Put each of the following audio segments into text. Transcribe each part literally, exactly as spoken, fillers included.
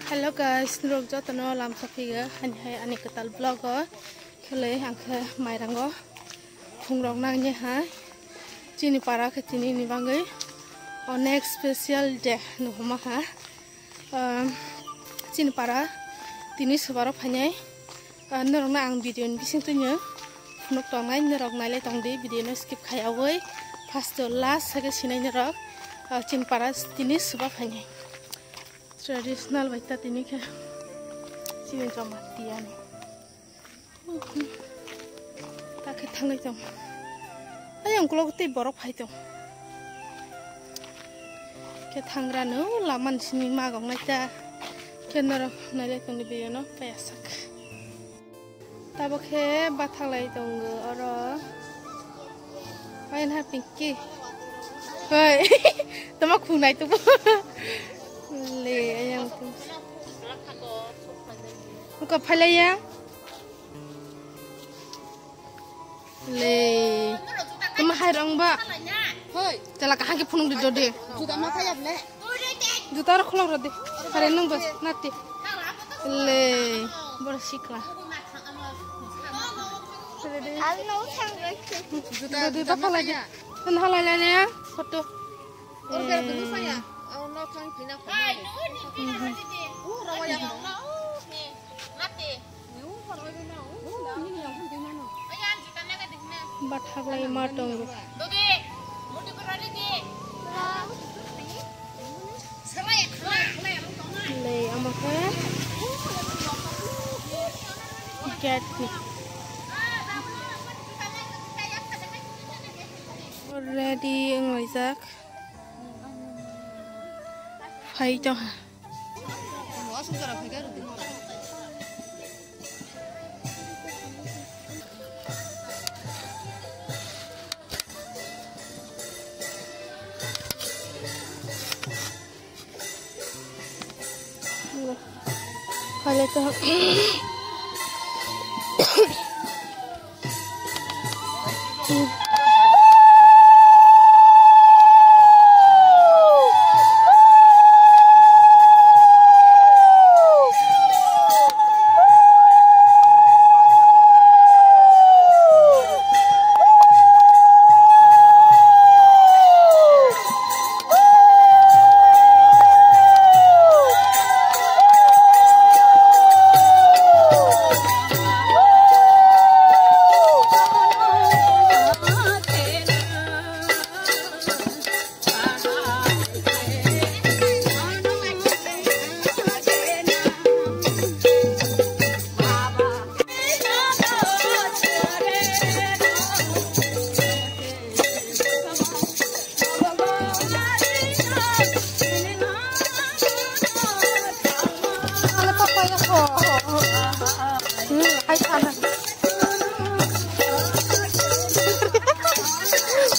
Hello guys, norok jotono lamsa phigo, hani hai ani kwtal vlog o. Khwlwi ang khe mairango khungrok nangni hai. Chini para khe tini ni bagwi onek special day no homa ha. Um, chini para tini subaro phainai. Uh, norokno ang video ni bising twi no phunuk tongnai, norok nailai tongdi video no skip khaiyawi first to last sake sinai norok. Uh, chini para tini suba phainai. Traditional bai ta tini khe chini joma tiyani. Ta khe thanglai tong. Ayang ukulok tei borok phai tong. Khe thangrano laman sini magok nai ta. Khe norok nailai tongni video no payasak. Tabok khe bathaklai tongo oro. Hai na Pinky. Hoi. Tama khungnai tubu. Le, ayang tu. Buka phalai ya. Le. Tama hai rong ba. Hoi. Chala kahang ke phunung di dodi. Juta ma thayap le. Juta ro khulok rodi. Are nung bas nati. Le. Bor sikla. Juta, juta ma thaya. Tun halai le ne photo. Order dulu saya. Oh, no, kan pina. Hai, nu ni pina rodi de. Ura waya. Nati. Bathaklai ma tongo. Lei, omo khe gate ni. Ready wnglaijak. Phai tongkha. Phai lai tong.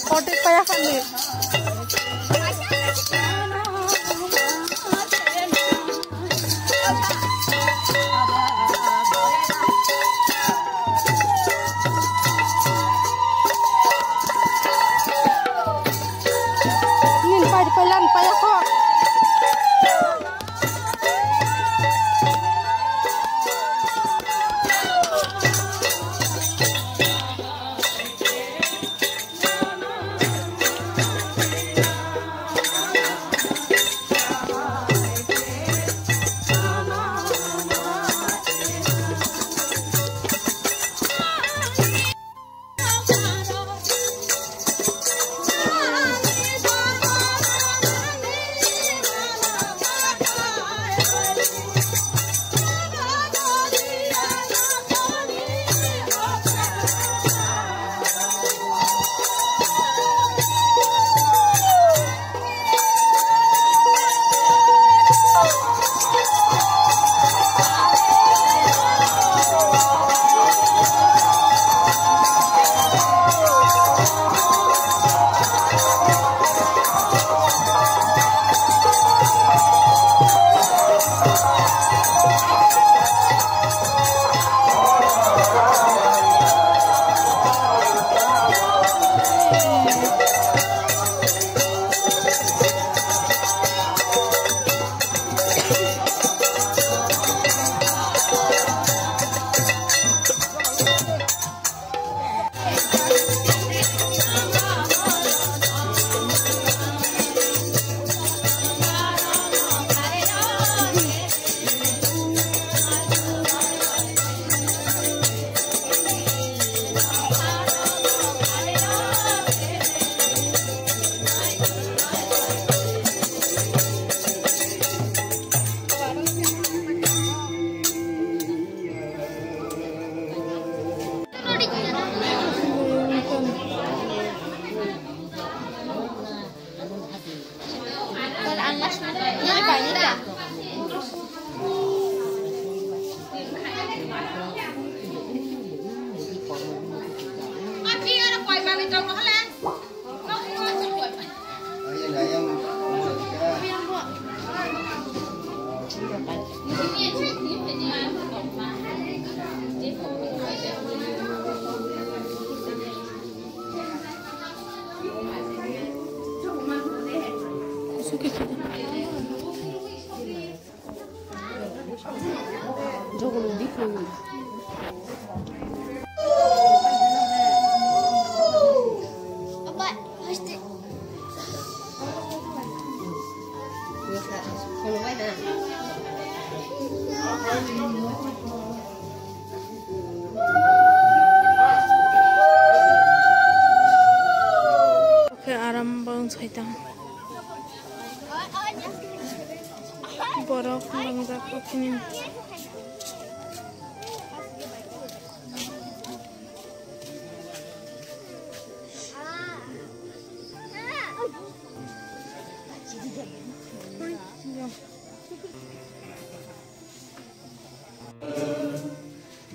Order paya kami. Nin pai, pai lan, pai ako. Khe aram bang saitang. Borok nangjak kok hini.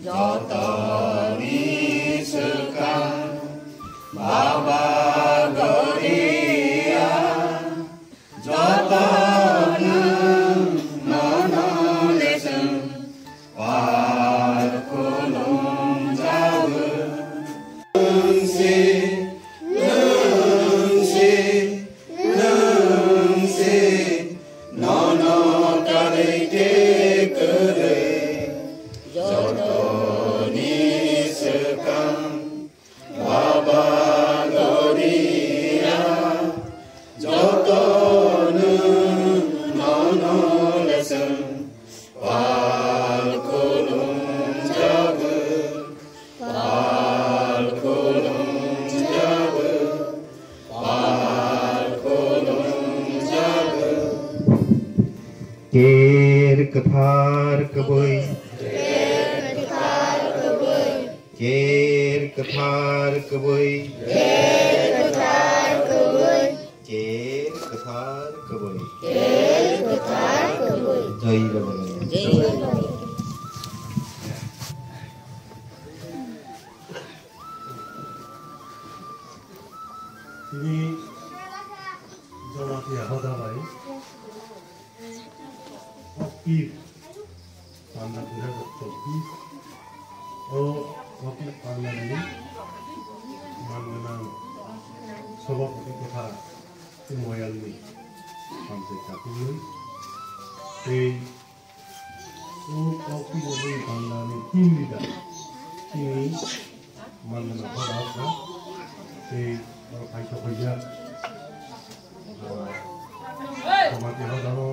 Jotoni swkang Baba Goria, joto nwng nono leswng pal khulumjago. Nwng se, nwng se, nwng se, nono karwi tei kwrwi, jotoni swkang Baba Goria, joto nwng nono leswng pal khulumjago, pal khulumjago, pal khulumjago. Ker kwthar kwbwi. Ker kwthar kwbwi. Ker kwthar kwbwi. Ker kwthar kwbwi. Ker kwthar kwbwi. Ker kwthar kwbwi. Jai Ramanaya. Jai Ramanaya. Tini Jamatia hoda bai. Okti panda dui hajar chobbish o okti pandani manganang sobhapati totha moyalni hamsai katumwi tei o okti pandani team leader tini manganang hoda okra tei oro phai sokhaijak. Tomati hodano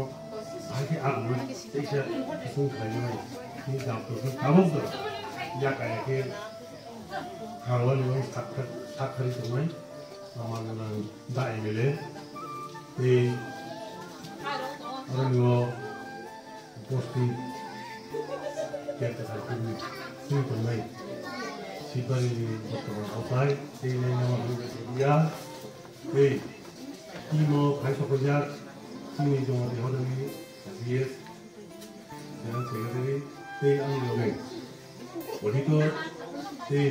hai khe ang teisa kusung khlaimani ni jabto khe tabuk da yakaya khe harwani wng sak khari tongnai manganang da M L A tei aroni o Bosti Kerta Sarkuni sing tongnai Sibari ni Bottoman Opai tei nai nama hwnwi ya tei timo khai sokojak chini Jomati Hodani G S General Secretary tei ani loge Auditor tei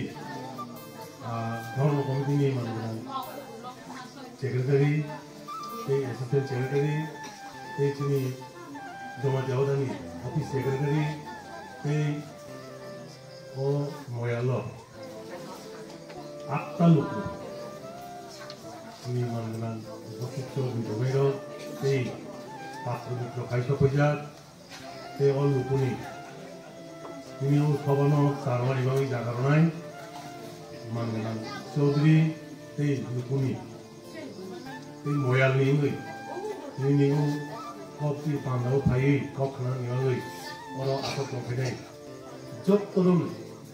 Dhormo Committee ni manwi Secretary tei Assistant Secretary tei chini Jamatia Hodani Office Secretary tei o moyalo atta luku ni manganang Bokitso Bijogairok tei Patro Mitro Kaiso Pujak tei o lukuni tini o sobano charwari bagwi jaga rwnai manganang Chaudhary tei lukuni tei moyalni wngwi nini o kok twi pandao phaiwi kok khnani bagwi oro aswk tongphainai. Jottono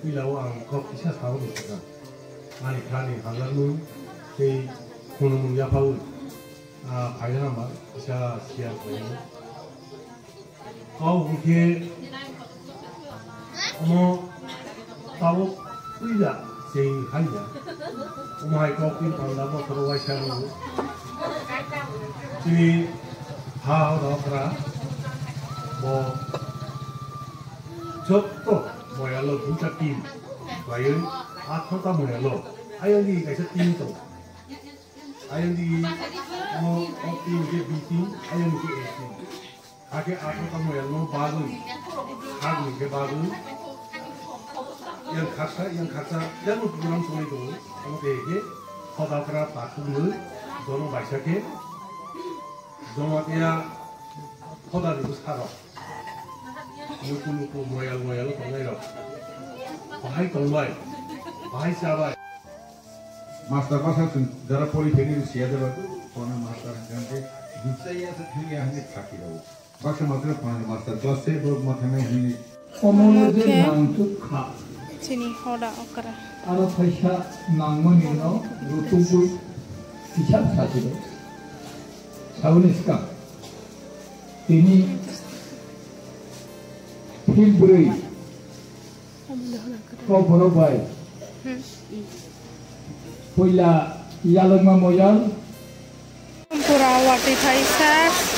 puilao ang kok kisa sao ni swkang ani khlani hamjakmung tei khunumung yaphaui phaina hama kisa share khlainai. Kok hwnkhe omo tabuk puila cheng haiya. Omo hai kok twi panda bokhoro waisa rw. Chini ha horo okra bo jotto moyalo duita team khlaiwi athota moyalo ayang di kaisa team tongo. Ayang di mo o team khe B team, ayang di khe A team. Hakhe athro tamo elmo bagwi, khagwi khe bagwi, yang khaksa, yang khaksa, yang program choli tongo, omo tei khe Khodakra takhuknwi, jono baisa khe Jamatia Khodani bwsarok, luku luku, moyal moyal tongnai rok, bahai tongbai, bahai chabai. Master basa chwng jara pori pheni siya jaba, kono master hangkante duksa ya se thangya hani thaki rao. Baksa master pan master class se bo mathana hini. Omo je nang tuk kha. Chini hoda okra. Aro phaisa nangmani no rutubui hisab sachiro. Sauni ska. Tini phil brui. Kok borok bai. Puila yalwkma moyal. Pura watwi phaisa.